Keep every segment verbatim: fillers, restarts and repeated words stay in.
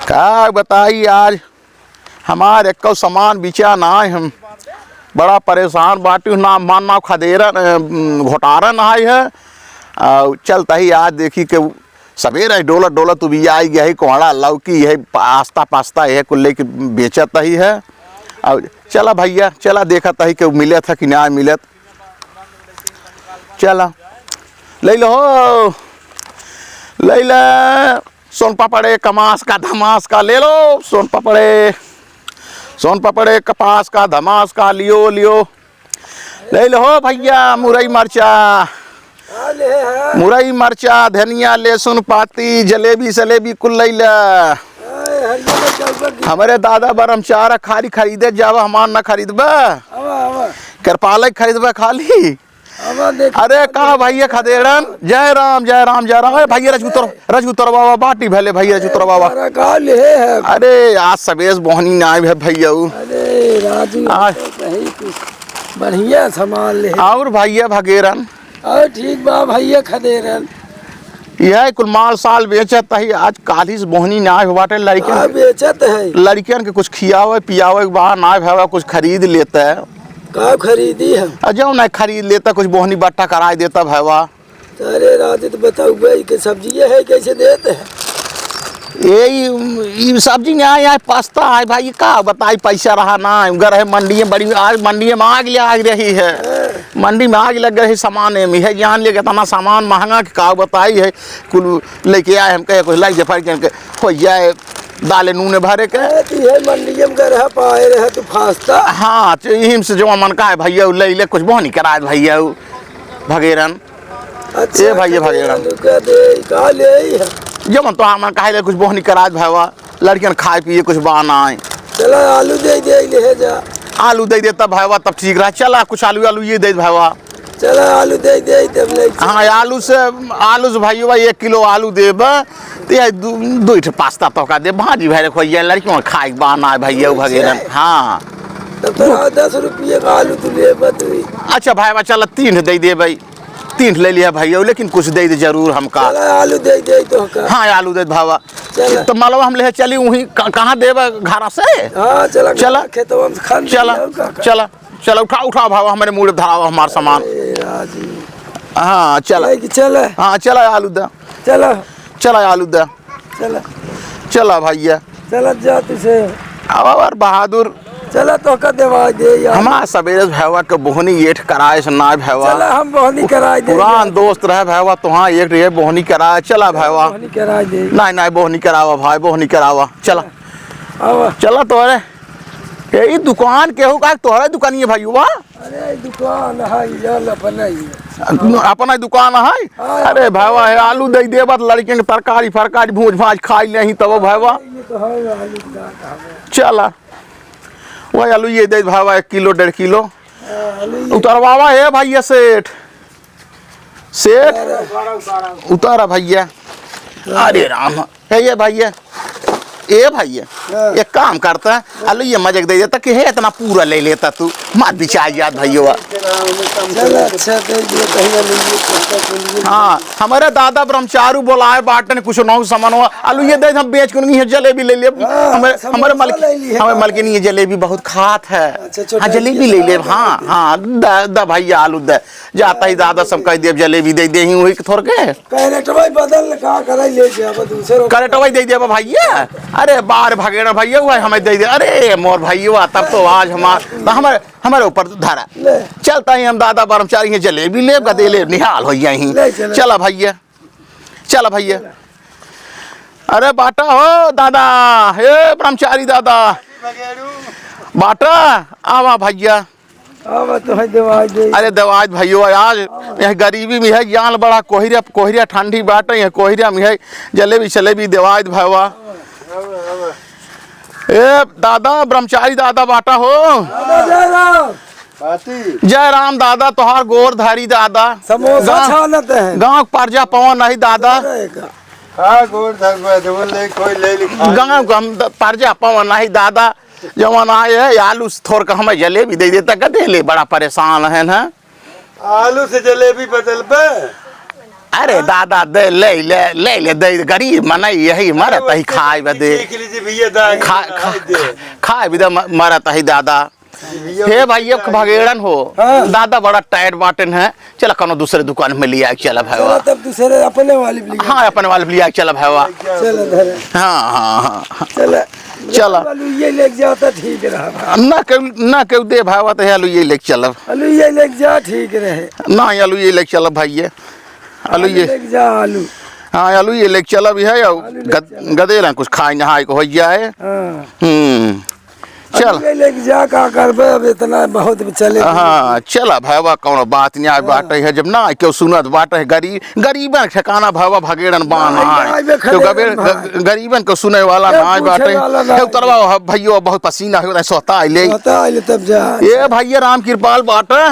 का बताई, आज हमार एक्को सामान बिचा नाहीं, हम बड़ा परेशान बाटी। ना हमार नाव खदेरन, अ, घोटारन आए है। अ, चलत ही आज देखी के सबेरे डोलत डोलत तू भी आई गया है, कोहड़ा लौकी है, पास्ता पास्ता है, कुल लेके बेचत ही है। अब चला भइया, चला देखत ही के मिलत है कि ना मिलत। चला, ले लो हो, ले ले। सोन पापड़े कमास का धमास का ले लो, सोन पापड़े, सोन पापड़े कपास का धमास का लियो, लियो। ले लो हो भइया, मुरई मरचा, का ले है? मुरई मरचा, धनिया, लहसुन पाती, जलेबी सलेबी कुल ले ले। ए, हरियर चाउर की। हमरे दादा बरमचारा खाली खरीदे जावा, हमार ना खरीदबा? आवा, आवा। कृपालय खरीदबा खाली? आवा, देख। अरे का भइया खदेड़न, जय राम, जय राम, जय राम। ए भइया रजगुतर, रजगुतर बाबा बाटी भले भइया रजगुतर बाबा। अरे का ले है? अरे आज सबेस बोहनी नाई है भइया उ। अरे राजू, आज तो सही कुछ बढ़िया सामान ले। और भइया भगेरन? और ठीक बा भइया खदेरन। यह कुल माल साल बेचत ही, आज काल्हि से बोहनी नाय हो बाटे। लड़कियन हाँ, के, बेचत है। लड़कियन के कुछ खियावे पियावे के बा, नाय भवा कुछ खरीद लेता है। का खरीदी है? आ, जो ना खरीद लेता, कुछ बोहनी बट्टा कराए देता भवा। अरे राज, तो बताऊ भाई के सब्जी ये है, कैसे देते हैं? ए, ई, ई सब्जी में आए, आए पस्ता है भाई, का बताई, पैसा रहा ना, गए रहे मंडी में, बड़ी आज मंडी में आग ले आग रही है, हाँ। मंडी में आग लग रही सामान में, है जान ले कितना सामान महंगा के का बताई है, कुल लेके आए हम कहे कुछ लाइक जफर के हो जाए दाल नून भरे के। अरे तू ये मंडी में गए रहा पाए रहे तू फास्ता। हाँ, तो यही से जो मन का है भैया, ले ले कुछ बोहनी कराए भैया, भगेरन। अच्छा, ए भाई, ये भागेड़ा। आलू का दे, का ले आई है? जब हम तो आमन काहे ले कुछ बोहनी कराज भाईवा, लड़कियन खाए पिए कुछ बा नाई। चला आलू दे दे, ले जा। आलू दे दे तब भाईवा, तब ठीक रहा। चला कुछ आलू, आलू ये दे भाईवा। चला आलू दे दे, तब ले चल। हाँ, आलू से, आलू से भाईवा एक किलो आलू देब, तो ये दू, दू ठे पास्ता तोका दे, भाजी भाई रखो, ये लड़कियों खाए के बा नाई भैया, अच्छा। भगेरन। हाँ। तब तो दस रुपये का आलू तू लेबा तू। अच्छा भाईवा, चला तीन ठे दे दे भाई। तीन ले लिया भैया, लेकिन कुछ दे दे जरूर हमका। चला, आलू दे दे तो का। हाँ, आलू दे भावा। चला। तो मालवा हम ले चली वहीं, क-, कहाँ देबा घरा से? हाँ, चला, चला। खेतवा में खान चला, दे, और का, का। चला, चला, उठा, उठा भावा, हमारे मूड़ धरावा हमार सामान। ए, राजू। हाँ, चला। लेके चला। हाँ, चला, आलू दा। चला। चला, आलू दा। चला। चला भैया। चलत जा तुसे। अब यार बहादुर। चला तोहका देवाई दे यार। हमार सबेरे भैवा के बोहनी एठ कराए से ना भैवा। चला हम बोहनी कराए दे पुरान यार। दोस्त रहे भैवा, तोहाँ एक रहे बोहनी कराए, चला भैवा। बोहनी कराए दे। नहीं, नहीं, बोहनी करावा भाई, बोहनी करावा। चला। आवा। चला तोहरे। ए, ई दुकान केहू का, तोहरे दुकान ये भाई हुआ? अरे, दुकान है, ये अपना ही है। अपना ही दुकान है? हाँ। अरे भाईवा, हे आलू दे देबा त लड़कियन के तरकारी फरकारी भूज भाज खाई लेही तब भाईवा। ये तो है, आलू का काम है। चला, वही आलू ये दे भाईवा, एक किलो, डेढ़ किलो। हाँ, आलू ये उतरवावा हे भैया सेठ। सेठ, अरे। उतारा भैया। अरे राम। हे ये भैया, ए भैया, हाँ। एक काम करता है, आलू ये मजे के दे देता कि हे इतना पूरा ले लेता तू, मत बिचार याद भैया। चल अच्छा, दे दिए, कहीं ना ले लिए, कहीं ना ले लिए। हाँ, हमारे दादा ब्रह्मचारू बोलाए बाटन कुछ नौ सामान हुआ, आलू ये दे हम बेच के उनकी ये जलेबी ले लिए। हाँ, हमारे, समोसा हमारे मलक-, ले लिए। हमारे मलकिन ये जलेबी बहुत खात है। अच्छा, छोटा हाँ, जलेबी ले लिए, हाँ, हाँ, द, द भैया आलू द। जाता ही दादा सब कह देब जलेबी दे देही वही थोर के। कैरेटवा बदल का करे ले जाबा दूसरे। कैरेटवा दे देबा भैया। अरे बार भगेड़ा भैया हुआ हमें दे दे। अरे मोर भैया तब तो आज हमार, तो हमारे, हमारे ऊपर धरा। ले। चलता ही हम दादा ब्रह्मचारी हैं जलेबी लेब का दे लेब निहाल हो जाही। ले चले। चला भैया। चला भैया। अरे बाटा हो दादा, हे ब्रह्मचारी दादा। बाटा, आवा भैया। अब तो है देवाई दे। अरे देवाई भैया, आज यह गरीबी में है, जान बड़ा कोहरिया, कोहरिया ठंडी बाटे, यह कोहरिया में है, जलेबी सलेबी देवाई भैया। ए दादा, ब्रह्मचारी दादा बाटा हो। दादा जय राम। पाती। जय राम दादा, तोहार गोर धारी दादा। समोसा गाँव, छानत है। गाँव के परजा पवन नहीं दादा। अरे का। हाँ, गोर धार में जवन ले, कोई ले ली, खा गाँव ले। के हम द-, परजा पवन नहीं दादा। जवन आए है, आलू से थोर के हमें जलेबी दे देता, का दे ले, बड़ा परेशान है ना। आलू से जलेबी बदल बे। अरे हाँ? दादा, दे, ले, ले, ले, ले, दे, गरीब मनई यही मरत अरे ही वैसे खाए भी बदे। देख लीजिए भैया, दादा, खा, खा, दे। खाए बदे म-, मरत ही दादा। भैया हे भैया, भैया, भगेड़न हो, हाँ। दादा बड़ा टाइट बाटन है, चला कौनो दूसरे दुकान में लिया के चला चला भैया। तब दूसरे अपने वाली पे लिया। हाँ, अपने वाली पे लिया के चला भैया। चला धरे। हाँ, हाँ, हाँ, हाँ। चला। चला। आलू ये लेके जाता ठीक रहा। ना केहू, ना केहू दे भैया तो आलू ये लेके चलब। आलू ये लेके जा ठीक रहे। ना, आलू ये लेके चलब भैया। आलू आलू ये। लेके जा आलू। हाँ, आलू ये लेके चलब है, और आलू लेके गद-, चलब। गदेला कुछ खाए नहाए को हो जाए। हाँ। हम्म। चल। आलू ये लेके जा, का करबे, अब इतना बहुत चले। हाँ, चला भैया, कौनो बात नहीं, आज हाँ। बाटे है, जब ना केहू सुनत बाटे है, गरीब, गरीबन के ठिकाना भैया, भगेड़न बान नहीं, आए। नहीं, बे तो खदेड़न गबे-, भाई। ग-, गरीबन को सुने वाला केहू ना आए पूछे बाटे। वाला ना केहू आए। तरवा, भैया, बहुत पसीना हो रहा है, सोता आइले। सोता आइले तब जा। ये भैया राम कृपाल बाटे,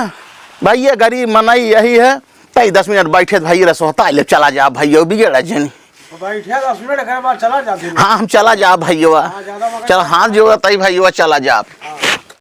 भैया गरीब मनई यही है। तई दस मिनट बैठे त भैया रसोहता ले चला जा भैया, बिगड़ा जनी। बैठे दस मिनट, एकर बाद चला जाते हैं। हाँ, हम चला जा भैया। हाँ, ज्यादा मगज चल, हाथ जोड़ा तई भैया, चला जा।